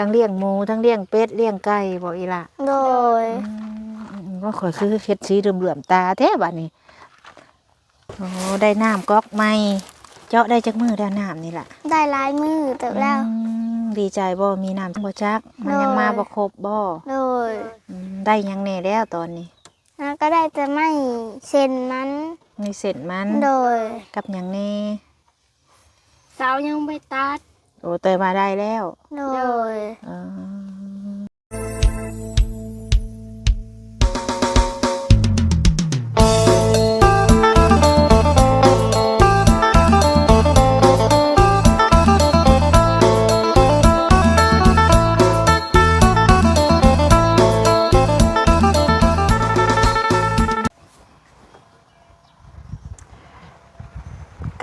ທັງລ້ຽງໝູ ທັງລ້ຽງເປັດ ລ້ຽງໄກ່ບໍ່ອີ່ຫຼ້າ? ໂດຍ. ອືມ ວ່າຂ້ອຍຄືເຮັດສີເຫຼື້ອມໆຕາແທ້ບາດນີ້. ໂອ້ ໄດ້ນ້ຳກອກໃໝ່. ເຈາະໄດ້ຈັກມື້ແລ້ວນ້ຳນີ້ລະ? ໄດ້ຫຼາຍມື້ເຕີບແລ້ວ. ອືມ ດີໃຈບໍ່? ມີນ້ຳບໍ່ຈັກ ມັນຍັງມາບໍ່ຄົບບໍ່? ໂດຍ. ອືມ ໄດ້ຫຍັງແດ່ແລ້ວຕອນນີ້? ຫາກໍໄດ້ແຕ່ໄມ້ເສັ້ນມັນ. ໄມ້ເສັ້ນມັນ? ໂດຍ. ກັບຫຍັງແດ່? ເສົາຍັງບໍ່ໄດ້ຕັດ. ໂອ້ ແຕ່ວ່າໄດ້ແລ້ວ. ໂດຍ. ເອີ.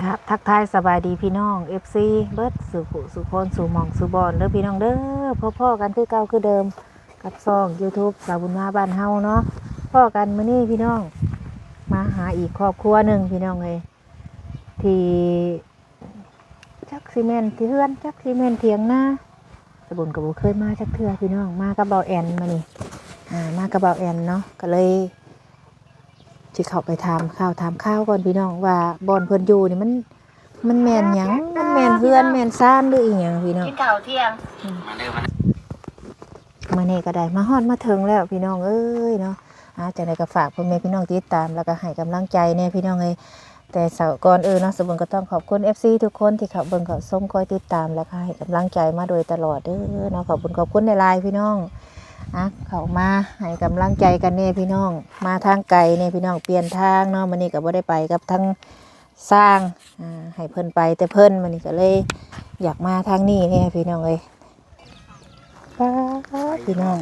ກາບທັກທາຍສະບາຍດີພີ່ນ້ອງເອັຟຊີເບິດສູ່ຜູ້ສູ່ຄົນສູ່ໝ່ອງສູ່ບ່ອນເດີພີ່ນ້ອງເດີ. ພໍ້ໆກັນຄືເກົ່າຄືເດີມກັບຊ່ອງຢູທູບສາວບຸນມາບ້ານເຮົາເນາະ. ພໍ້ກັນມື້ນີ້ພີ່ນ້ອງ ມາຫາອີກຄອບຄົວໜຶ່ງພີ່ນ້ອງເອີຍ ທີ່ ຈັກຊິແມ່ນທີ່ເຮືອນ ຈັກຊິແມ່ນຖຽງນາ. ສະບຸນກໍບໍ່ເຄີຍມາຈັກເທື່ອພີ່ນ້ອງ ມາກັບບ່າວແອນມື້ນີ້ ອ່າ ມາກັບບ່າວແອນເນາະ ກໍເລີຍຊິເຂົ້າໄປຖາມຂ່າວຖາມຄາວກ່ອນພີ່ນ້ອງ ວ່າບ່ອນເພິ່ນຢູ່ນີ້ມັນ ມັນແມ່ນຫຍັງ ມັນແມ່ນເຮືອນແມ່ນຊານ ຫຼືອີ່ຫຍັງພີ່ນ້ອງ. ກິນເຂົ້າທ່ຽງ ອືມ ມາເດີມາເດີ ມື້ນີ້ກໍໄດ້ມາຮອດມາເຖິງແລ້ວພີ່ນ້ອງເອີຍເນາະ. ອ່າ ຈັ່ງໃດກໍຝາກພໍ່ແມ່ພີ່ນ້ອງຕິດຕາມ ແລ້ວກໍໃຫ້ກຳລັງໃຈແດ່ພີ່ນ້ອງເອີຍ. ແຕ່ສາວ ກ່ອນອື່ນເນາະ ສາວບຸນກໍຕ້ອງຂອບຄຸນເອັຟຊີທຸກຄົນທີ່ເຂົ້າເບິ່ງເຂົ້າຊົມ ຄອຍຕິດຕາມ ແລ້ວກໍໃຫ້ກຳລັງໃຈມາໂດຍຕະຫຼອດເດີເນາະ. ຂອບຄຸນ ຂອບຄຸນຫຼາຍໆພີ່ນ້ອງ ອ່ະ ເຂົ້າມາໃຫ້ກຳລັງໃຈກັນແດ່ພີ່ນ້ອງ. ມາທາງໄກແດ່ພີ່ນ້ອງ ປ່ຽນທາງເນາະ ມື້ນີ້ກໍບໍ່ໄດ້ໄປກັບທາງຊ່າງ ອ່າ ໃຫ້ເພິ່ນໄປແຕ່ເພິ່ນ ມື້ນີ້ກໍເລີຍຢາກມາທາງນີ້ແດ່ພີ່ນ້ອງເອີຍ. ປ້າ ພີ່ນ້ອງ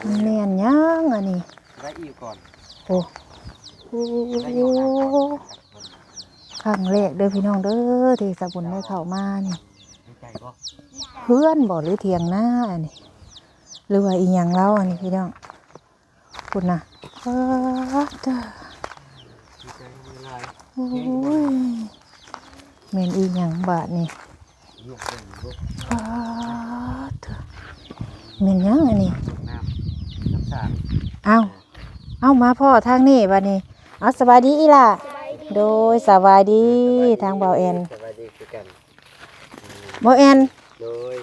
ມັນແມ່ນຫຍັງອັນນີ້? ໄດ້ອີກກ່ອນ ໂອ້ ໂອ້ ໄດ້ຢູ່ນະ ຄັ້ງແລກເດີພີ່ນ້ອງເດີ ທີ່ສາວບຸນໄດ້ເຂົ້າມານີ້. ດີໃຈບໍ່? ເຮືອນບໍ່ ຫຼືຖຽງນາອັນນີ້ ຫຼືວ່າອີ່ຫຍັງລາວອັນນີ້ພີ່ນ້ອງ? ພຸ້ນນະ ປາດເດີ ໂອ້ຍ ແມ່ນອີ່ຫຍັງບາດນີ້? ປາດເດີ ແມ່ນຫຍັງອັນນີ້? ເອົ້າ ເອົ້າ ມາພໍ້ທາງນີ້ບາດນີ້. ເອົາ ສະບາຍດີອີ່ຫຼ້າ. ໂດຍ ສະບາຍດີ ທາງບ່າວແອນ ສະບາຍດີຄືກັນ ບ່າວແອນ ໂດຍ.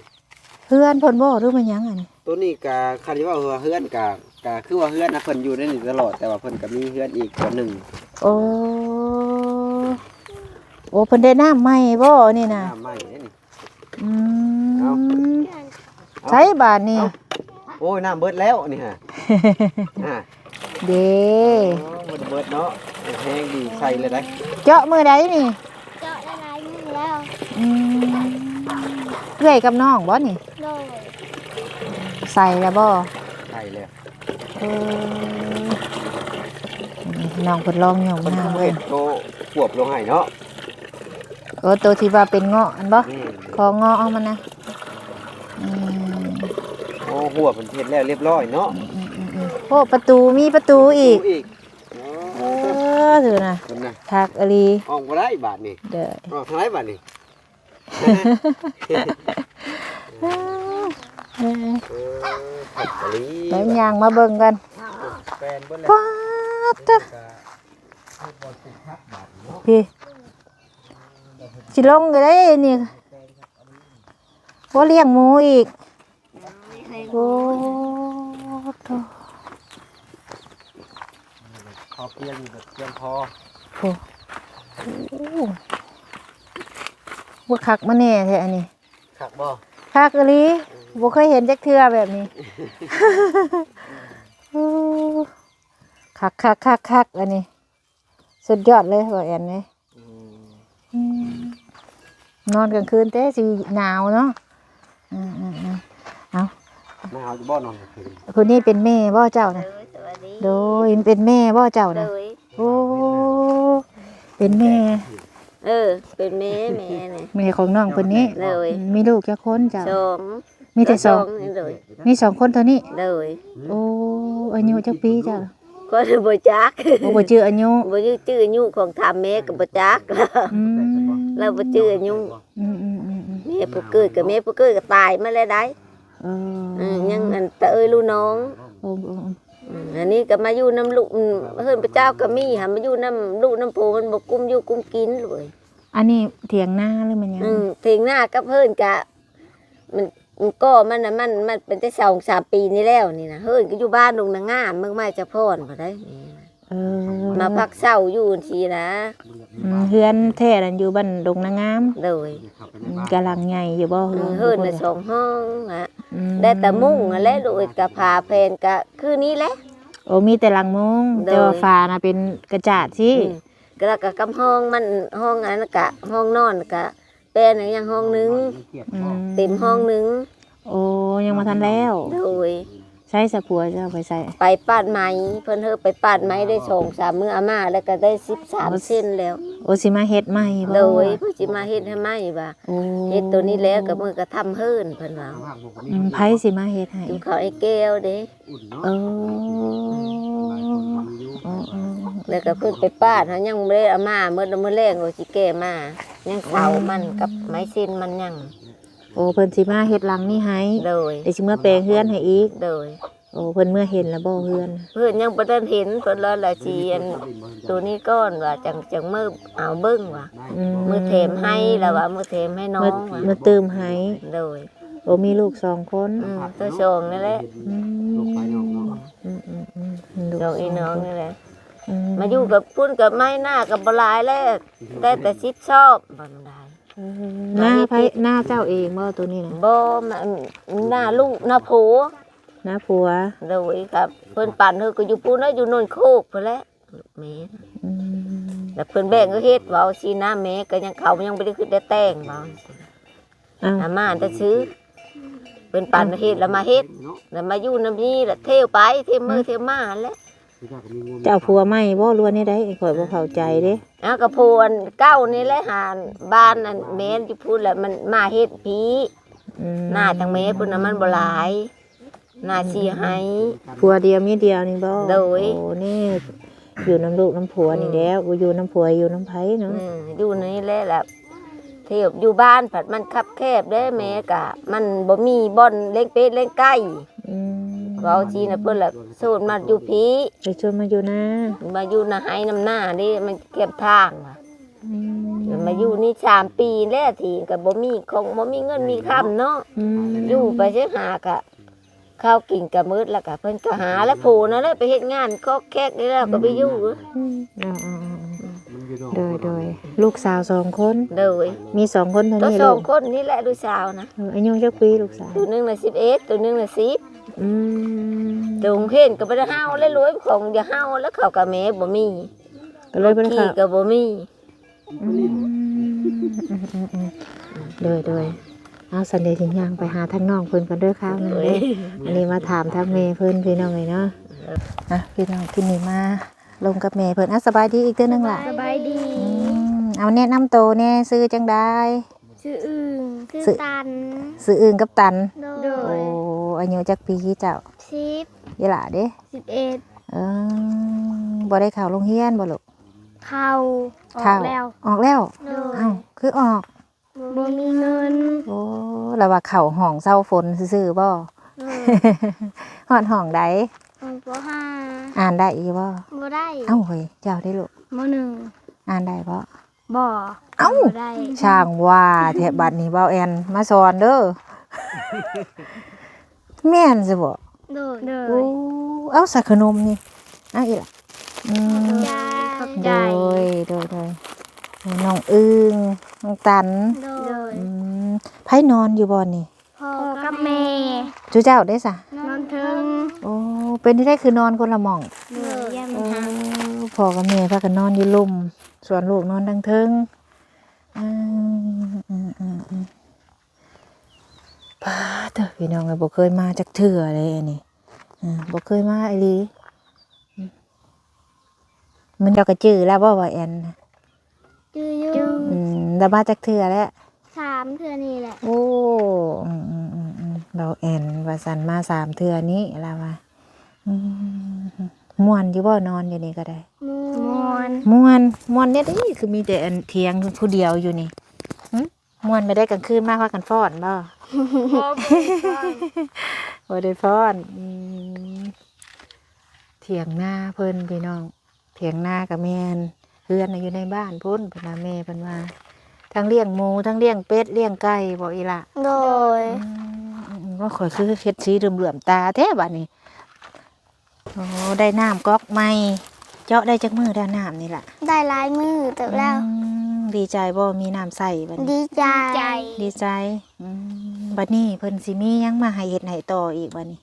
ເຮືອນເພິ່ນບໍ່ ຫຼືແມ່ນຫຍັງອັນນີ້? ໂຕນີ້ກະ ຄັນຊິເວົ້າວ່າເຮືອນກະ ກະຄືວ່າເຮືອນນະ ເພິ່ນຢູ່ໃນນີ້ຕະຫຼອດ ແຕ່ວ່າເພິ່ນກະມີເຮືອນອີກສ່ວນໜຶ່ງ. ໂອ້ ໂອ້ ເພິ່ນໄດ້ນ້ຳໃໝ່ບໍ່ນີ້ນະ? ນ້ຳໃໝ່ເດ້ນີ້. ອືມ ເອົາ ໃສບາດນີ້? ເອົ້າ ໂອ້ຍ ນ້ຳເບິດແລ້ວນີ້ຫະ ອ່າ ເດ້ ໂອ້ ມັນເບິດເນາະ ແຮງດີໃສ່ເລີຍໄດ໋. ເຈາະມື້ໃດນີ້? ເຈາະໄດ້ຫຼາຍມື້ແລ້ວ. ອືມ ເອື້ອຍກັບນ້ອງບໍ່ນີ້? ໂດຍ. ໃສ່ແລ້ວບໍ່? ໃສ່ແລ້ວ. ເອີ ນ້ອງເພິ່ນລອງຍົກມາເບິ່ງ ໂຕຂວບລົງໃຫ້ເນາະ. ໂອ້ ໂຕທີ່ວ່າເປັນເງາະຫັ້ນບໍ່? ແມ່ນ. ຂໍເງາະເອົາມັນນະ. ອືມ ໂອ້ ຫົວເພິ່ນເຮັດແລ້ວລຽບລ້ອຍເນາະ. ອືມໆໆໆ ໂອ້ ປະຕູ ມີປະຕູອີກ ປະຕູອີກ. ເອີ ເດີນະ ເພິ່ນນະ ຄັກອີ່ຫຼີ ອອກບໍ່ໄດ້ບາດນີ້. ໂດຍ. ອອກທາງໃດບາດນີ້? ເອີ ເອີ ຄັກອີ່ຫຼີ ໄປຍ່າງມາເບິ່ງກັນ. ປາດເດີ ເຮັດບ່ອນປູກຜັກບາດນີ້ເນາະ ພີ່ ຊິລົງກໍໄດ້ນີ້. ບໍ່ລ້ຽງໝູອີກ. ໂອ້ໂທ ເຂົາປ່ຽນຢູ່ແບບພຽງພໍ. ໂອ້ ໂອ້ ວ່າຄັກມາແນ່ແທ້ອັນນີ້. ຄັກບໍ່? ຄັກອີ່ຫຼີ ບໍ່ເຄີຍເຫັນຈັກເທື່ອແບບນີ້. ໂອ້ ຄັກໆໆໆ ອັນນີ້ ສຸດຍອດເລີຍ ບໍ່ແອນເອີຍ. ອືມ ອືມ ນອນກາງຄືນແຕ່ຊິໜາວເນາະ. ອືມໆໆ ເອົາ ໜາວຢູ່ບໍ່ນອນກາງຄືນ? ຜູ້ນີ້ເປັນແມ່ບໍ່ເຈົ້ານະ? ໂດຍ ສະບາຍດີ. ໂດຍ ເປັນແມ່ບໍ່ເຈົ້ານະ? ໂດຍ. ໂອ້ ເປັນແມ່ ເອີ ເປັນແມ່ ແມ່ນີ້ ແມ່ຂອງນ້ອງເພິ່ນນີ້. ໂດຍ. ອືມ ມີລູກຈັກຄົນເຈົ້າ? ສອງ. ມີແຕ່ສອງ ສອງນີ້. ໂດຍ. ມີສອງຄົນເທົ່ານີ້? ໂດຍ. ໂອ້ ອາຍຸຈັກປີເຈົ້າ? ຂ້ອຍບໍ່ຈັກ. ໂອ້ ບໍ່ຈື່ອາຍຸ. ບໍ່ຈື່ ຈື່ອາຍຸ ຂອງຖາມແມ່ກໍບໍ່ຈັກ. ອືມ ລາວບໍ່ຈື່ອາຍຸ. ອືມໆໆ ແມ່ຜູ້ເກີດ ກໍແມ່ຜູ້ເກີດກໍຕາຍມາແລ້ວໃດ໋. ເອີ ເອີ ຍັງອັນຕາເອີຍລູກນ້ອງ. ໂອ້ ໂອ້ ອືມ ອັນນີ້ກໍມາຢູ່ນຳລູກ ອືມ ເຮືອນພະເຈົ້າກໍມີ ຫາມາຢູ່ນຳລູກນຳຜົວ ມັນບໍ່ກຸ້ມຢູ່ກຸ້ມກິນເວີຍ. ອັນນີ້ຖຽງນາຫຼືມັນຫຍັງ? ອືມ ຖຽງນາກັບເຮືອນກະ ມັນ ມັນກໍມັນນະ ມັນ ມັນເປັນແຕ່ສອງສາມປີນີ້ແລ້ວນີ້ນະ. ເຮືອນກໍຢູ່ບ້ານດົງນາງາມ ເມືອງໄມ້ຈະພອນພຸ້ນໃດ໋. ເອີ ມາພັກເຊົາຢູ່ຊີ້ນະ. ອືມ ເຮືອນແທ້ນັ້ນຢູ່ບ້ານດົງນາງາມ. ໂດຍ. ອືມ ກະຫຼັງໃຫຍ່ຢູ່ບໍ່? ອືມ ເຮືອນນະສອງຫ້ອງນະ. ອືມ ໄດ້ແຕ່ມຸ້ງຫັ້ນແຫຼະ ໂດຍ ກະຝາແຜ່ນກະຄືນີ້ແຫຼະ. ໂອ້ ມີແຕ່ຫຼັງມຸ້ງ. ໂດຍ. ແຕ່ວ່າຝານະເປັນກະຈາດຊີ້. ອືມ ກະ ລະກະກຳຫ້ອງມັນ ຫ້ອງອັນນັ້ນກະ ຫ້ອງນອນກະ ແປນຫຍັງຫ້ອງໜຶ່ງ. ອືມ ເຕັມຫ້ອງໜຶ່ງ. ໂອ້ ຍັງບໍ່ທັນແລ້ວ. ໂດຍ. ໃສສະຜົວເຈົ້າໄປໃສ? ໄປປາດໄມ້ ເພິ່ນເຮີໄປປາດໄມ້ໄດ້ສອງສາມມື້ ອາມາແລ້ວກໍໄດ້ສິບສາມເຊັນແລ້ວ. ໂອ້ ຊິມາເຮັດໃໝ່ບໍ່? ໂດຍ ເພິ່ນຊິມາເຮັດໃຫ້ໃໝ່ວ່າ. ໂອ້ ເຮັດໂຕນີ້ແລ້ວກໍມື້ກະທຳເຮືອນ ເພິ່ນວ່າ. ອືມ ໃຜຊິມາເຮັດໃຫ້? ຈຸເຂົາໄອ້ແກ້ວເດ້. ເອີ ເອີ ເອີ ເອີ ແລ້ວກໍເພິ່ນໄປປາດ ເຮົາຍັງບໍ່ໄດ້ເອົາມາໝົດ ມື້ແລງກໍຊິແກ່ມາ ຍັງເສົາມັນກັບໄມ້ເຊັນມັນຍັງ. ໂອ້ ເພິ່ນຊິມາເຮັດຫຼັງນີ້ໃຫ້. ໂດຍ. ແລ້ວຊິເມືອແປງເຮືອນໃຫ້ອີກ. ໂດຍ. ໂອ້ ເພິ່ນເມືອເຫັນແລ້ວບໍ່ເຮືອນ? ເພິ່ນຍັງບໍ່ທັນເຫັນ ເພິ່ນລະ ລະຊິອັນ ໂຕນີ້ກ່ອນວ່າ ຈັ່ງ ຈັ່ງເມືອເອົາເບິ່ງວ່າ. ອືມ ເມືອແຖມໃຫ້ລະວ່າ ເມືອແຖມໃຫ້ນ້ອງວ່າ ເມືອຕື່ມໃຫ້. ໂດຍ. ໂອ້ ມີລູກສອງຄົນ. ອືມ ໂຕສອງນີ້ແຫຼະ. ອືມ ອືມໆໆ ລູກສອງ ສອງອີນ້ອງນີ້ແຫຼະ. ອືມ ມາຢູ່ກັບພຸ້ນກັບໄມ້ ນາກໍບໍ່ຫຼາຍແລ້ວ ໄດ້ແຕ່ສິບຊອບ ບໍ່ໄດ້. ເອີ ນາໃຜ? ນາເຈົ້າເອງບໍ່ໂຕນີ້ນະ? ບໍ່ ນາລູກ ນາຜົວ. ນາຜົວ. ໂດຍ. ກໍເພິ່ນປັນເຮີກໍຢູ່ພຸ້ນນະ ຢູ່ໂນນໂຄກພຸ້ນແຫຼະ. ແມ່ນ. ອືມ ແລ້ວເພິ່ນແບ່ງເຮັດ ເວົ້າຊີ້ນະ ແມ່ກໍຍັງ ເຂົາຍັງບໍ່ໄດ້ຄິດໄດ້ແຕ່ງ ເວົ້າ. ອ້າວ ອາ ມາແຕ່ຊື່ ເພິ່ນປັນເຮັດ ແລ້ວມາເຮັດ ແລ້ວມາຢູ່ນຳນີ້ ແລ້ວທ່ຽວໄປທ່ຽວເມືອ ອືມ ທ່ຽວມາຫັ້ນແຫຼະ. ເຈົ້າຜົວໃໝ່ບໍ່ ຫຼືວ່າແນວໃດ? ຂ້ອຍບໍ່ເຂົ້າໃຈເດ້. ອ້າວ ກໍຜົວອັນເກົ່ານີ້ແຫຼະ ຫານບ້ານອັນແມ່ນຢູ່ພຸ້ນ ແລ້ວມັນມາເຮັດພີ້. ອືມ ນາທາງແມ່ພຸ້ນນະ ມັນບໍ່ຫຼາຍ. ນາຊິໃຫ້ ຜົວດຽວເມຍດຽວນີ້ບໍ່? ໂດຍ. ໂອ້ ນີ້ຢູ່ນຳລູກນຳຜົວນີ້ແຫຼະ. ອືມ ບໍ່ຢູ່ນຳຜົວຢູ່ນຳໃຜເນາະ? ອືມ ຢູ່ນີ້ແຫຼະ ລະເທບຢູ່ບ້ານພັດມັນຄັບແຄບເດ້ ແມ່ກະມັນບໍ່ມີບ່ອນລ້ຽງເປັດລ້ຽງໄກ່. ອືມ ເວົ້າຊີ້ນະ ເພິ່ນລະໂຊນມາຢູ່ພີ້ ໄປໂຊນມາຢູ່ນາ ມາຢູ່ນາໄຮ່ນຳນາເດ້ ມັນແຄມທາງວ່າ. ອືມ ມາຢູ່ນີ້ສາມປີແລ້ວ ທີ່ກະບໍ່ມີຂອງ ບໍ່ມີເງິນມີຄຳເນາະ. ອືມ ຢູ່ໄປໃສຫາກະ ເຂົ້າກິນກະໝົດ ແລ້ວກະເພິ່ນກະຫາແລ້ວ ຜູ້ນັ້ນແຫຼະໄປເຮັດງານຄອກແຄກນີ້ແລ້ວກະໄປຢູ່. ອືມ ອືມໆໆ ໂດຍໆ ລູກສາວສອງຄົນ. ໂດຍ. ມີສອງຄົນເທົ່ານີ້ ສອງຄົນນີ້ແຫຼະລູກສາວນະ. ເອີ ອາຍຸຈັກປີລູກສາວ? ໂຕໜຶ່ງນະສິບເອັດ ໂຕໜຶ່ງນະສິບ. ອືມ ໂຕໂຮງຮຽນກະບໍ່ໄດ້ເຮົາແລ້ວ ລວຍຂອງຢ່າເຮົາແລ້ວ ເຂົາກະແມ່ບໍ່ມີ ກະເລີຍບໍ່ໄດ້ເຂົ້າ ກະບໍ່ມີ. ອືມ ອືມໆໆ ໂດຍໆ ເອົາ ຊັ້ນດຽວຊິຍ່າງໄປຫາທາງນ້ອງເພິ່ນກ່ອນເດີ ຄາວໜຶ່ງເດີ. ໂດຍ. ອັນນີ້ມາຖາມທາງແມ່ເພິ່ນ ພີ່ນ້ອງເອີຍເນາະ. ອ່ະ ພີ່ນ້ອງ ທີ່ນີ້ມາລົມກັບແມ່ເພິ່ນ. ອ່ະ ສະບາຍດີອີກເທື່ອໜຶ່ງລະ. ສະບາຍດີ. ອືມ ເອົາ ແນະນຳໂຕແດ່ ຊື່ຈັ່ງໃດ? ຊື່ອຶ່ງ. ຊື່ຕັນ. ຊື່ອຶ່ງກັບຕັນ. ໂດຍ. ໂອ້ ອາຍຸຈັກປີເຈົ້າ? ສິບ. ອີ່ຫຼ້າເດ? ສິບເອັດ. ເອີ ບໍ່ໄດ້ເຂົ້າໂຮງຮຽນບໍ່ລູກ? ເຂົ້າ. ເຂົ້າ ອອກແລ້ວ. ອອກແລ້ວ? ໂດຍ. ອ້າວ ຄືອອກ? ບໍ່ມີເງິນ. ໂອ້ ລະວ່າເຂົ້າຫ້ອງເຊົາຝົນຊື່ໆບໍ່? ເອີ ຮອດຫ້ອງໃດ? ຫ້ອງ ປໍຫ້າ. ອ່ານໄດ້ຢູ່ບໍ່? ບໍ່ໄດ້. ເອົ້າ ເຮີ້ຍ ເຈົ້າເດລູກ? ມໍໜຶ່ງ. ອ່ານໄດ້ບໍ່? ບໍ່. ເອົ້າ ບໍ່ໄດ້. ຊ່າງວ່າແທ້ ບັດນີ້ບ່າວແອນມາສອນເດີ. ແມ່ນຊະບໍ່? ໂດຍ. ໂອ້ ເອົາ ໃສ່ຂະໜົມນີ້ ເອົາອີກລະ. ອືມ ຂອບໃຈ. ໂດຍ ໂດຍ ໂດຍ. ນ້ອງອຶ່ງ ນ້ອງຕັນ. ໂດຍ. ອືມ ໃຜນອນຢູ່ບ່ອນນີ້? ພໍ່ກັບແມ່. ຈຸເຈົ້າເດ້ສະ? ນອນເທິງ. ໂອ້ ເປັນຈັ່ງໃດຄືນອນຄົນລະໝ່ອງ? ໂດຍ. ໂອ້ ພໍ່ກັບແມ່ພາກັນນອນຢູ່ລຸ່ມ ສ່ວນລູກນອນທາງເທິງ. ອືມ ອືມ ອືມ ອືມ. ປາດເທີ ພີ່ນ້ອງເອີຍ ບໍ່ເຄີຍມາຈັກເທື່ອເລີຍອັນນີ້. ເອີ ບໍ່ເຄີຍມາອີ່ຫຼີ. ອືມ ມັນເຈົ້າກໍຈື່ແລ້ວບໍ່ ບ່າວແອນ? ຈື່ຢູ່. ອືມ ລະມາຈັກເທື່ອແລ້ວ? ສາມເທື່ອນີ້ແຫຼະ. ໂອ້ ອືມໆໆໆ ບ່າວແອນວ່າຊັ້ນ ມາສາມເທື່ອນີ້ລະວ່າ. ອືມ ມ່ວນຢູ່ບໍ່ ນອນຢູ່ນີ້ກໍໄດ້? ມ່ວນ. ມ່ວນ ມ່ວນແນວໃດ ຄືມີແຕ່ອັນຖຽງຜູ້ດຽວຢູ່ນີ້? ຫື? ມ່ວນບໍ່ໄດ້ ກາງຄືນມາພາກັນຟ້ອນບໍ່? ບໍ່ ບໍ່ໄດ້ຟ້ອນ ບໍ່ໄດ້ຟ້ອນ. ອືມ ຖຽງນາເພິ່ນພີ່ນ້ອງ ຖຽງນາກໍແມ່ນ ເຮືອນນະຢູ່ໃນບ້ານພຸ້ນ ເພິ່ນວ່າ ແມ່ເພິ່ນວ່າ ທັງລ້ຽງໝູ ທັງລ້ຽງເປັດ ລ້ຽງໄກ່ບໍ່ອີ່ຫຼະ? ໂດຍ ອືມ ອືມ ອືມ ໂອ້ ຂ້ອຍຄືເຮັດສີເຫຼື້ອມໆຕາແທ້ບາດນີ້. ໂອ້ ໄດ້ນ້ຳກັອກໃໝ່ ເຈາະໄດ້ຈັກມື້ແລ້ວນ້ຳນີ້ລະ? ໄດ້ຫຼາຍມື້ເຕີບແລ້ວ. ອືມ ດີໃຈບໍ່ ມີນ້ຳໃຊ້ບາດນີ້? ດີໃຈ ດີໃຈ. ອືມ ບາດນີ້ເພິ່ນຊິມີຫຍັງມາໃຫ້ເຮັດໃຫ້ຕໍ່ອີກບາດນີ້?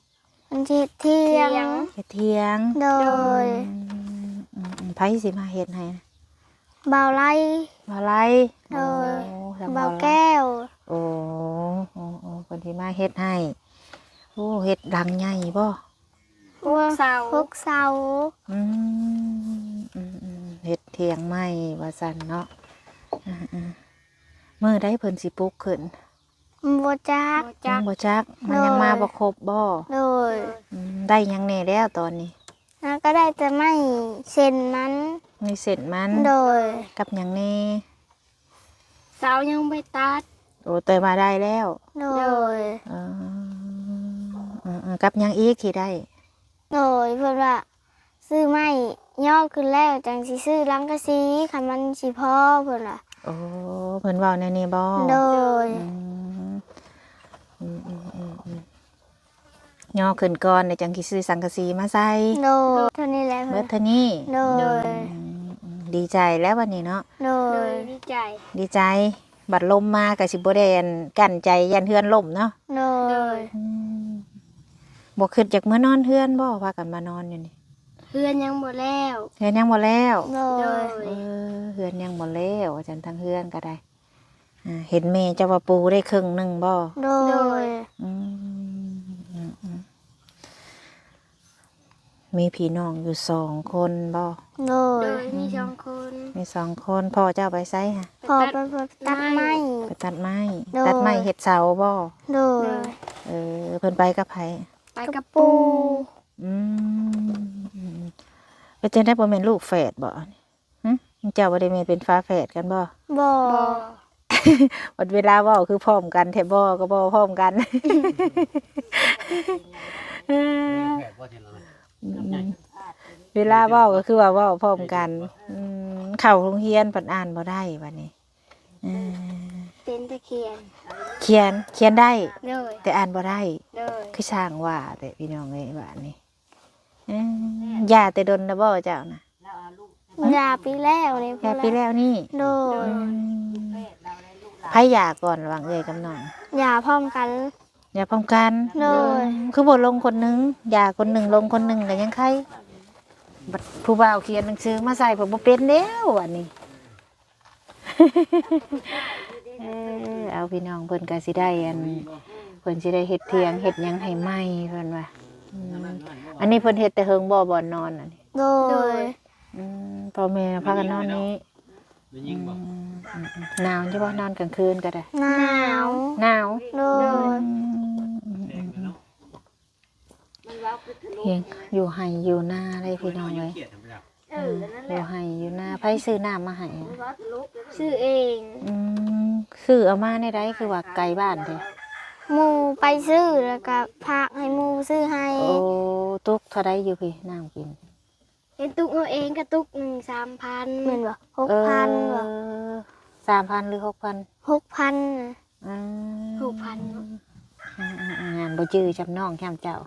ເພິ່ນຊິເຮັດຖຽງ ເຮັດຖຽງ. ໂດຍ ອືມ ອືມ ອືມ ໃຜຊິມາເຮັດໃຫ້? ບ່າວໄລ ບ່າວໄລ. ໂດຍ ໂອ້ ທາງບ່າວແກ້ວ. ໂອ້ ໂອ້ ໂອ້ ເພິ່ນຊິມາເຮັດໃຫ້. ໂອ້ ເຮັດຫຼັງໃຫຍ່ບໍ່? ຫົກເສົາ ຫົກເສົາ. ອືມ ອືມ ອືມ ເຮັດຖຽງໃໝ່ວ່າຊັ້ນເນາະ. ອືມ ອືມ ມື້ໃດເພິ່ນຊິປຸກຂຶ້ນ? ບໍ່ຈັກ ບໍ່ຈັກ ຍັງບໍ່ຈັກ ມັນຍັງມາບໍ່ຄົບບໍ່? ໂດຍ ອືມ ໄດ້ຫຍັງແດ່ແລ້ວຕອນນີ້? ເຮົາກໍໄດ້ແຕ່ໄມ້ເສັ້ນມັນ ໄມ້ເສັ້ນມັນ. ໂດຍ ກັບຫຍັງແດ່? ເສົາຍັງບໍ່ຕັດ. ໂອ້ ແຕ່ວ່າໄດ້ແລ້ວ. ໂດຍ ເອີ ເອີ ເອີ ກັບຫຍັງອີກທີ່ໄດ້? ໂດຍ ເພິ່ນວ່າ ຊື້ໄມ້ຍໍຂຶ້ນແລ້ວຈັ່ງຊິຊື້ສັງກະສີ ຄັນມັນຊິພໍ ເພິ່ນວ່າ. ໂອ້ ເພິ່ນເວົ້າແນວນີ້ບໍ່? ໂດຍ ອືມ ອືມ ຍໍຂຶ້ນກ່ອນ ແລ້ວຈັ່ງຊິຊື້ສັງກະສີມາໃສ່. ໂດຍ ເທົ່ານີ້ແຫຼະ ເພິ່ນ ເບິດເທົ່ານີ້. ໂດຍ ອືມ ອືມ ອືມ ດີໃຈແລ້ວບັດນີ້ເນາະ. ໂດຍ ໂດຍ ດີໃຈ ດີໃຈ. ບັດລົມມາກໍຊິບໍ່ໄດ້ ອັນ ກັ້ນໃຈຢ້ານເຮືອນລົ້ມເນາະ. ໂດຍ ອືມ ບໍ່ຄິດຢາກເມືອນອນເຮືອນບໍ່? ພາກັນມານອນຢູ່ນີ້ ເຮືອນຍັງບໍ່ແລ້ວ ເຮືອນຍັງບໍ່ແລ້ວ. ໂດຍ ເອີ ເຮືອນຍັງບໍ່ແລ້ວ ວ່າຊັ້ນ ທາງເຮືອນກໍໄດ້. ອ່າ ເຫັນແມ່ເຈົ້າວ່າປູໄດ້ເຄິ່ງໜຶ່ງບໍ່? ໂດຍ ອືມ ອືມ ອືມ ມີພີ່ນ້ອງຢູ່ສອງຄົນບໍ່? ໂດຍ ໂດຍ ມີສອງຄົນ ມີສອງຄົນ. ພໍ່ເຈົ້າໄປໃສຫະ? ພໍ່ໄປຕັດໄມ້ ໄປຕັດໄມ້. ໂດຍ ຕັດໄມ້ເຮັດເສົາບໍ່? ໂດຍ ໂດຍ ເອີ ເພິ່ນໄປກັບໃຜ? ໄປກັບປູ່. ອືມ ເປັນຈັ່ງໃດ ບໍ່ແມ່ນລູກແຝດບໍ່? ຫຶ ເຈົ້າບໍ່ໄດ້ແມ່ນເປັນຝາແຝດກັນບໍ່? ບໍ່ ບໍ່. ບັດເວລາເວົ້າຄືພ້ອມກັນແທ້ ບໍ່ກໍບໍ່ພ້ອມກັນ. ອືມ ເວລາເວົ້າກໍຄືວ່າເວົ້າພ້ອມກັນ. ອືມ ເຂົ້າໂຮງຮຽນພັດອ່ານບໍ່ໄດ້ບັດນີ້. ເອີ ເປັນແຕ່ຂຽນ ຂຽນ ຂຽນໄດ້. ໂດຍ ແຕ່ອ່ານບໍ່ໄດ້. ໂດຍ ຄືຊ່າງວ່າແຕ່ ພີ່ນ້ອງເອີຍ ບາດນີ້. ເອີ ຢ່າແຕ່ດົນແລ້ວບໍ່ເຈົ້ານະ? ຢ່າປີແລ້ວນີ້ ຢ່າປີແລ້ວນີ້. ໂດຍ ອືມ ໃຜຢ່າກ່ອນລະຫວ່າງເອື້ອຍກັບນ້ອງ? ຢ່າພ້ອມກັນ ຢ່າພ້ອມກັນ. ໂດຍ ອືມ ຄືບໍ່ລົງຄົນໜຶ່ງ ຢ່າຄົນໜຶ່ງລົງຄົນໜຶ່ງກໍຍັງໄຄ. ບັດຜູ້ບ່າວຂຽນໜັງສືມາໃສ່ ເພິ່ນບໍ່ເປັນແລ້ວອັນນີ້. ເອີ ເອົາ ພີ່ນ້ອງ ເພິ່ນກໍຊິໄດ້ ອັນ ເພິ່ນຊິໄດ້ເຮັດຖຽງເຮັດຫຍັງໃຫ້ໃໝ່ ເພິ່ນວ່າ. ອືມ ອັນນີ້ເພິ່ນເຮັດແຕ່ເຫິງບໍ່ ບ່ອນນອນອັນນີ້? ໂດຍ ອືມ ພໍ່ແມ່ພາກັນນອນນີ້. ອືມ ອືມ ອືມ ໜາວຢູ່ບໍ່ ນອນກາງຄືນກໍໄດ້? ໜາວ ໜາວ. ໂດຍ ອືມ ອືມ ອືມ ອືມ. ເຮັດຢູ່ໄຮ່ຢູ່ນາເດ້ ພີ່ນ້ອງເອີຍ. ເອີ ຢູ່ໄຮ່ຢູ່ນາ. ໃຜຊື້ນ້ຳມາໃຫ້? ຊື້ເອງ. ອືມ ຊື້ເອົາມາແນວໃດ ຄືວ່າໄກບ້ານແທ້? ໝູ່ໄປຊື້ ແລ້ວກໍຝາກໃຫ້ໝູ່ຊື້ໃຫ້. ໂອ້ ຕຸກເທົ່າໃດຢູ່ພີ້ ນ້ຳກິນ? ເຫັນຕຸກເອົາເອງກໍຕຸກໜຶ່ງສາມພັນ ແມ່ນບໍ່? ຫົກພັນບໍ່? ເອີ ສາມພັນ ຫຼື ຫົກພັນ? ຫົກພັນ. ອືມ ຫົກພັນເນາະ. ອືມໆໆ ງານບໍ່ຈື່ຈຳນ້ອງຈຳເຈົ້າ. ອື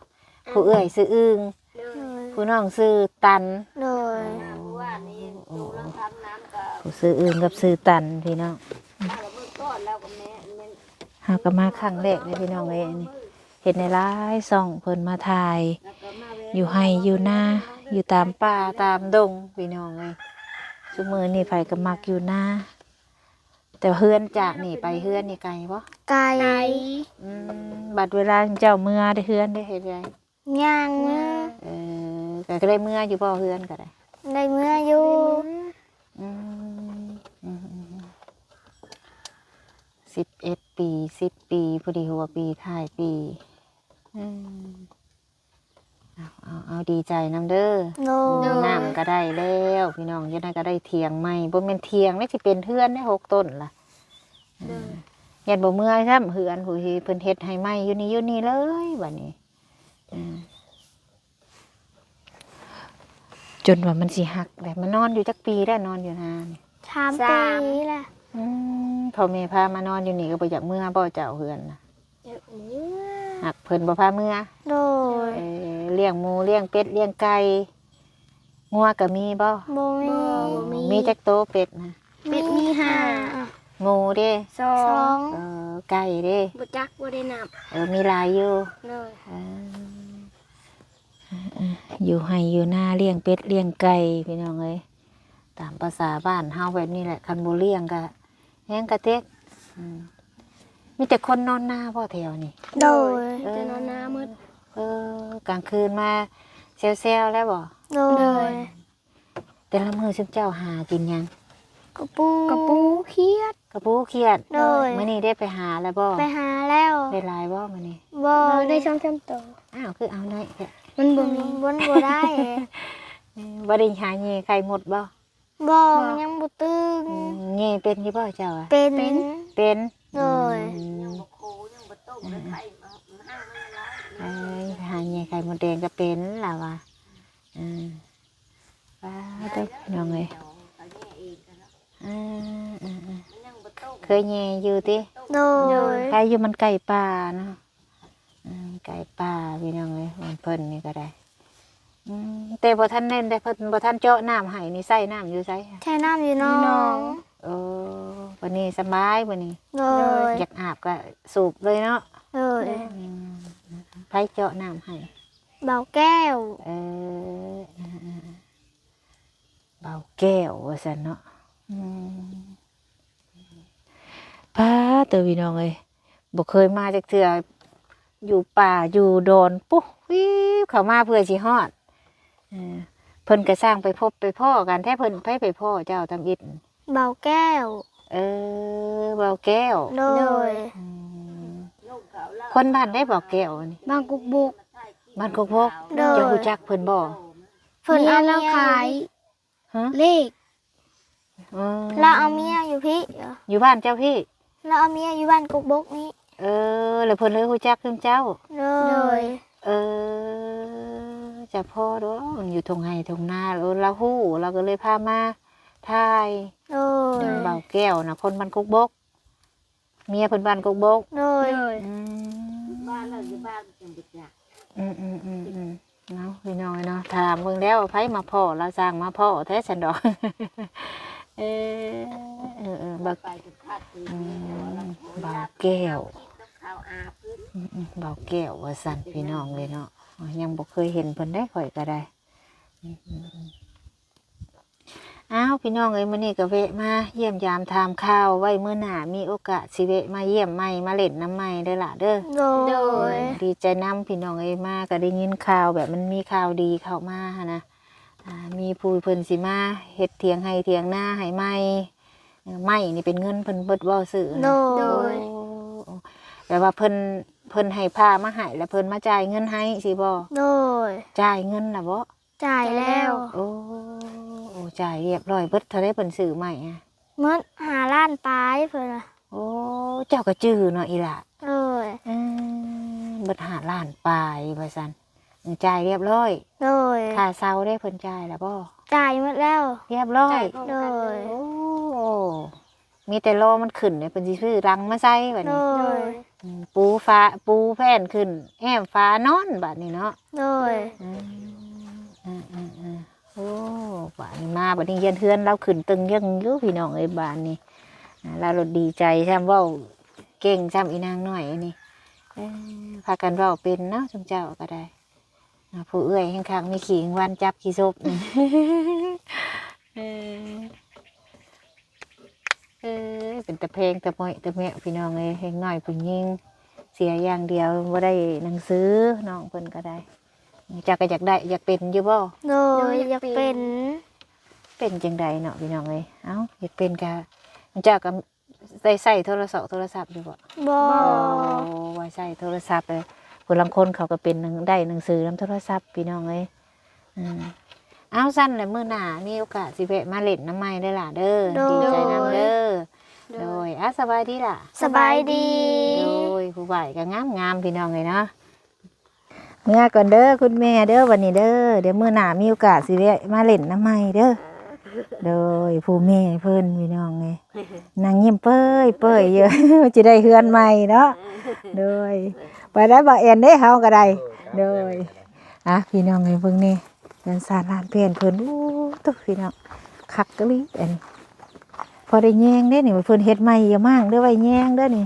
ມ ຜູ້ເອື້ອຍຊື່ອຶ່ງ. ໂດຍ ຜູ້ນ້ອງຊື່ຕັນ. ໂດຍ ໂອ້ ຜູ້ຊື່ອຶ່ງກັບຊື່ຕັນ ພີ່ນ້ອງ. ເຮົາກໍມາຄັ້ງແລກເດ້ ພີ່ນ້ອງເອີຍ. ອັນນີ້ເຫັນຫຼາຍໆຊ່ອງເພິ່ນມາຖ່າຍ ຢູ່ໄຮ່ຢູ່ນາ ຢູ່ຕາມປ່າຕາມດົງ ພີ່ນ້ອງເອີຍ. ຊຸມື້ນີ້ໃຜກໍມັກຢູ່ນາ. ແຕ່ເຮືອນຈາກນີ້ໄປເຮືອນນີ້ໄກບໍ່? ໄກ. ອືມ ບັດເວລາເຈົ້າເມືອເຮືອນໄດ້ເຮັດໃດ? ຍ່າງເມືອ. ເອີ ກໍໄດ້ເມືອຢູ່ບໍ່ ເຮືອນກໍໄດ້? ໄດ້ເມືອຢູ່. ອືມ ອືມ ອືມ ອືມ ສິບເອັດປີ ສິບປີ ພໍດີຫົວປີທ້າຍປີ. ອືມ ເອົາ ເອົາ ເອົາ ດີໃຈນຳເດີ. ໂດຍ ນ້ຳກໍໄດ້ແລ້ວ ພີ່ນ້ອງ. ຈັ່ງໃດກໍໄດ້ຖຽງໃໝ່ ບໍ່ແມ່ນຖຽງເດ້ ຊິເປັນເຮືອນໄດ້ ຫົກຕົ້ນລະ. ໂດຍ ຢ້ານບໍ່ເມືອຊ້ຳເຮືອນ ຜູ້ທີ່ເພິ່ນເຮັດໃຫ້ໃໝ່ຢູ່ນີ້ ຢູ່ນີ້ເລີຍບັດນີ້. ເອີ ຈົນວ່າມັນຊິຫັກແຫຼະ. ມານອນຢູ່ຈັກປີແລ້ວ ນອນຢູ່ນານີ້? ສາມ ສາມປີແລ້ວ. ອືມ ພໍ່ແມ່ພາມານອນຢູ່ນີ້ກໍບໍ່ຢາກເມືອບໍ່ເຈົ້າ ເຮືອນນະ? ຢາກເມືອ. ຫາກເພິ່ນບໍ່ພາເມືອ? ໂດຍ. ເອີ ລ້ຽງໝູ ລ້ຽງເປັດ ລ້ຽງໄກ່ ງົວກໍມີບໍ່? ບໍ່ມີ. ບໍ່ ບໍ່ມີ. ມີຈັກໂຕເປັດນະ? ເປັດມີຫ້າ. ໝູເດ້? ສອງ. ສອງ. ເອີ ໄກ່ເດ້? ບໍ່ຈັກ ບໍ່ໄດ້ນັບ. ເອີ ມີຫຼາຍຢູ່. ໂດຍ. ເອີ ຢູ່ໄຮ່ຢູ່ນາລ້ຽງເປັດລ້ຽງໄກ່ ພີ່ນ້ອງເອີຍ ຕາມພາສາບ້ານເຮົາແບບນີ້ແຫຼະ ຄັນບໍ່ລ້ຽງກໍແຮງກະເຕັກ. ອືມ ມີແຕ່ຄົນນອນນາບໍ່ແຖວນີ້? ໂດຍ. ເອີ ມີແຕ່ນອນນາໝົດ. ເອີ ກາງຄືນມາແຊວໆແລ້ວບໍ່? ໂດຍ. ໂດຍ. ແຕ່ລະມື້ຊຸມເຈົ້າຫາກິນຫຍັງ? ກະປູ ກະປູຂຽດ. ກະປູຂຽດ. ໂດຍ. ມື້ນີ້ໄດ້ໄປຫາແລ້ວບໍ່? ໄປຫາແລ້ວ. ໄດ້ຫຼາຍບໍ່ມື້ນີ້? ບໍ່. ເອີ ໄດ້ສອງສາມໂຕ. ອ້າວ ຄືເອົາໜ້ອຍແທ້? ມັນບໍ່ມີ. ມັນບໍ່ໄດ້. ເອີ ບໍ່ໄດ້ຫາແຍ່ໄຂ່ມົດບໍ່? ບໍ່. ບໍ່ ຍັງບໍ່ຕື່ນ. ອືມ ແຍ່ເປັນຢູ່ບໍ່ເຈົ້າອະ? ເປັນ. ເປັນ. ເປັນ. ໂດຍ. ອືມ ຍັງບໍ່ໂຄ ຍັງບໍ່ຕົ້ມ ເອີ ໄຂ່ມັນ ມັນຫາງມັນຫຼາຍ. ເອີຍ ຫາແຍ່ໄຂ່ມົດແດງກໍເປັນລາວວ່າ. ເອີ ປາດໂທ້ ພີ່ນ້ອງເອີຍ. ເອີ ເອີ ເອີ ເຄີຍແຍ່ຢູ່ຕິ? ໂດຍ. ໄຄຢູ່ ມັນໃກ້ປ່າເນາະ. ເອີ ໃກ້ປ່າ ພີ່ນ້ອງເອີຍ ບ້ານເພິ່ນນີ້ກໍໄດ້. ອືມ ແຕ່ບໍ່ທັນແມ່ນໄດ້ ເພິ່ນບໍ່ທັນເຈາະນ້ຳໃຫ້ນີ້ ໃຊ້ນ້ຳຢູ່ໃສ? ໃຊ້ນ້ຳຢູ່ໜອງ. ຢູ່ໜອງ. ໂອ້ ບັດນີ້ສະບາຍບັດນີ້. ໂດຍ. ຢາກອາບກໍສູບເລີຍເນາະ. ໂດຍ. ອືມ ໃຜເຈາະນ້ຳໃຫ້? ບ່າວແກ້ວ. ເອີ ເອີ ເອີ ເອີ ບ່າວແກ້ວວ່າຊັ້ນເນາະ. ອືມ ປາດໂທ້ ພີ່ນ້ອງເອີຍ ບໍ່ເຄີຍມາຈັກເທື່ອ ຢູ່ປ່າຢູ່ດອນ ປຸ້ຍ ວິບເຂົ້າມາເພື່ອຊິຮອດ. ເອີ ເພິ່ນກໍຊ່າງໄປພົບໄປພໍ້ກັນແທ້ ເພິ່ນ ໃຜໄປພໍ້ເຈົ້າທຳອິດ? ບ່າວແກ້ວ. ເອີ ບ່າວແກ້ວ. ໂດຍ. ອືມ ຄົນບ້ານໃດ ບ່າວແກ້ວນີ້? ບ້ານກົກບົກ. ບ້ານກົກບົກ. ໂດຍ. ເຈົ້າຮູ້ຈັກເພິ່ນບໍ່? ເພິ່ນເອົາເມຍ ເອົາລາວຂາຍ ຮະ? ເລກ. ອໍ ລາວເອົາເມຍຢູ່ພີ້. ຢູ່ບ້ານເຈົ້າພີ້? ລາວເອົາເມຍຢູ່ບ້ານກົກບົກນີ້. ເອີ ແລ້ວເພິ່ນເລີຍຮູ້ຈັກຄືເຈົ້າ? ໂດຍ. ໂດຍ. ເອີ ຈະພໍດອກ ຢູ່ທົ່ງໄຮ່ທົ່ງນາ. ເອີ ລາວຮູ້ ລາວກໍເລີຍພາມາຖ່າຍ. ໂດຍ. ບ່າວແກ້ວນະ ຄົນບ້ານກົກບົກ. ເມຍເພິ່ນບ້ານກົກບົກ. ໂດຍ. ໂດຍ. ອືມ ບ້ານລາວຢູ່ບ້ານຈັ່ງບໍ່ຈັກ. ອືມໆໆໆ ເນາະ ພີ່ນ້ອງເນາະ ຖາມເບິ່ງແລ້ວ ໃຜມາພໍ້ ລາວຊ່າງມາພໍ້ແທ້ຊັ້ນດອກ. ເອີ ເອີໆ ເອີ ເອີ ບັກ ອືມ ບ່າວແກ້ວ ອືມໆ ບ່າວແກ້ວວ່າຊັ້ນ ພີ່ນ້ອງເອີຍເນາະ. ຍັງບໍ່ເຄີຍເຫັນເພິ່ນເດ້ ຂ້ອຍກໍໄດ້. ອືມໆໆ ອ້າວ ພີ່ນ້ອງເອີຍ ມື້ນີ້ກໍແວະມາຢ້ຽມຢາມຖາມຂ່າວ ໄວ້ມື້ໜ້າມີໂອກາດຊິແວະມາຢ້ຽມໃໝ່ ມາຫຼິ້ນນຳໃໝ່ເດີຫຼ້າເດີ. ໂດຍ. ໂດຍ ດີໃຈນຳ ພີ່ນ້ອງເອີຍ ມາກໍໄດ້ຍິນຂ່າວແບບມັນມີຂ່າວດີເຂົ້າມາຫັ້ນນະ. ອ່າ ມີຜູ້ເພິ່ນຊິມາເຮັດຖຽງໄຮ່ຖຽງນາໃຫ້ໃໝ່. ເອີ ໄມ້ນີ້ເປັນເງິນເພິ່ນເບິດບໍ່ຊື້? ໂດຍ. ໂອ້ ແປວ່າເພິ່ນ ເພິ່ນໃຫ້ພາມາໃຫ້ ແລ້ວເພິ່ນມາຈ່າຍເງິນໃຫ້ຊີ້ບໍ່? ໂດຍ. ຈ່າຍເງິນລະບໍ່? ຈ່າຍແລ້ວ. ໂອ້ ໂອ້ ຈ່າຍຮຽບຮ້ອຍ. ເບິດເທົ່າໃດເພິ່ນຊື້ໄມ້ອະ? ໝົດຫ້າລ້ານປາຍເພິ່ນວ່າ. ໂອ້ ເຈົ້າກໍຈື່ເນາະອີ່ຫຼ້າ. ໂດຍ. ເອີ ເບິດຫ້າລ້ານປາຍວ່າຊັ້ນ. ເອີ ຈ່າຍຮຽບຮ້ອຍ. ໂດຍ. ຄ່າເຊົ່າເດ້ ເພິ່ນຈ່າຍລະບໍ່? ຈ່າຍໝົດແລ້ວ. ຮຽບຮ້ອຍ. ໂດຍ. ໂອ້ ມີແຕ່ລໍມັນຂຶ້ນ ເພິ່ນຊິຊື້ຫຼັງມາໃສ່ບັດນີ້. ໂດຍ. ອືມ ປູຝາ ປູແຜ່ນຂຶ້ນ ແອ້ມຝານອນບັດນີ້ເນາະ. ໂດຍ. ອືມ ເອີໆໆ ໂອ້ ບາດນີ້ມາບັດນີ້ ຢ້ານເຮືອນລາວຂຶ້ນຕຶງເຢິງຢູ່ ພີ່ນ້ອງເອີຍ ບາດນີ້. ອ່າ ລາວໂລດດີໃຈຊ້ຳ ເວົ້າເກັ່ງຊ້ຳ ອີນາງນ້ອຍອັນນີ້. ເອີ ພາກັນເວົ້າເປັນເນາະ ຊຸມເຈົ້າກໍໄດ້. ອ່າ ຜູ້ເອື້ອຍແຮ່ງຄັກ ມີຂີ້ແມງວັນຈັບຂີ້ສົບ. ເອີ ເອີ ເປັນຕາແພງຕາມ້ອຍຕາແມະ ພີ່ນ້ອງເອີຍ. ເດັກນ້ອຍຜູ້ຍິງເສຍຢ່າງດຽວ ບໍ່ໄດ້ໜັງສື ນ້ອງເພິ່ນກໍໄດ້. ເຈົ້າກໍຢາກໄດ້ ຢາກເປັນຢູ່ບໍ່? ໂດຍ ຢາກເປັນ. ເປັນຈັ່ງໃດເນາະ ພີ່ນ້ອງເອີຍ? ເອົ້າ ຢາກເປັນກໍ ເຈົ້າກໍ ໄດ້ໃຊ້ໂທລະສອກໂທລະສັບຢູ່ບໍ່? ບໍ່. ໂອ້ ວ່າໃຊ້ໂທລະສັບເລີຍ. ຜູ້ລາງຄົນເຂົາກໍເປັນໜັງ ໄດ້ໜັງສືນຳໂທລະສັບ ພີ່ນ້ອງເອີຍ. ອືມ ເອົາ ຊັ້ນແຫຼະ ມື້ໜ້າມີໂອກາດຊິແວະມາຫຼິ້ນນຳໃໝ່ເດີຫຼ້າເດີ. ໂດຍ. ດີໃຈນຳເດີ. ໂດຍ ອ່າ ສະບາຍດີລະ ສະບາຍດີ ໂດຍ ຜູ້ບ່າວກໍງາມໆ ພີ່ນ້ອງເອີຍເນາະ. ເມືອກ່ອນເດີຄຸນແມ່ເດີ ບັດນີ້ເດີ ດຽວມື້ໜ້າມີໂອກາດຊິແວະມາຫຼິ້ນນຳໃໝ່ເດີ. ໂດຍ ຜູ້ແມ່ເພິ່ນ ພີ່ນ້ອງເອີຍ ນັ່ງຍິ້ມເປີຍໆຢູ່ ຊິໄດ້ເຮືອນໃໝ່ເນາະ. ໂດຍ ໄປໄດ້ບໍ່ແອນເດ້ ເຮົາກໍໄດ້. ໂດຍ ອ່ະ ພີ່ນ້ອງເອີຍ ເບິ່ງແດ່ ເຮືອນຊານລານແຜ່ນເພິ່ນ ໂອ້ ໂຕ ພີ່ນ້ອງ ຄັກອີ່ຫຼີອັນນີ້. ພໍໄດ້ແຍງເດ້ນີ້ ເພິ່ນເຮັດໃໝ່ຢູ່ໝ້າງເດີ ໄວ້ແຍງເດີນີ້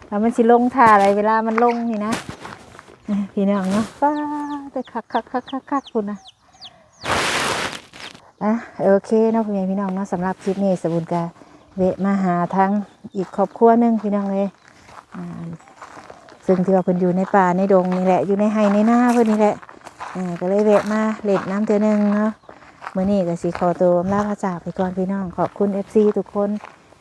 ວ່າມັນຊິລົງທ່າໃດ ເວລາມັນລົງນີ້ນະ ພີ່ນ້ອງເນາະ. ປ້າດ ຄັກໆໆໆ ພຸ້ນນະ. ອ່ະ ໂອເຄເນາະ ພໍ່ແມ່ພີ່ນ້ອງເນາະ, ສຳລັບຄລິບນີ້ສະບຸນກະແວະມາຫາທາງອີກຄອບຄົວໜຶ່ງ ພີ່ນ້ອງເອີຍ ອ່າ ເຊິ່ງທີ່ວ່າເພິ່ນຢູ່ໃນປ່າໃນດົງນີ້ແຫຼະ ຢູ່ໃນໄຮ່ໃນນາເພິ່ນນີ້ແຫຼະ ເອີ ກໍເລີຍແວະມາຫຼິ້ນນຳເທື່ອໜຶ່ງເນາະ. ມື້ນີ້ກໍຊິຂໍໂຕອຳລາພາຈາກໄປກ່ອນ ພີ່ນ້ອງ. ຂອບຄຸນເອັຟຊີທຸກຄົນ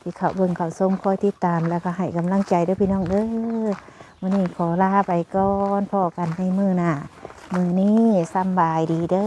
ທີ່ເຂົ້າເບິ່ງເຂົ້າຊົມ ຄອຍຕິດຕາມ ແລ້ວກໍໃຫ້ກຳລັງໃຈເດີ ພີ່ນ້ອງເດີ. ມື້ນີ້ຂໍລາໄປກ່ອນ ພໍ້ກັນໃນມື້ໜ້າ. ມື້ນີ້ສຳບາຍດີເດີ.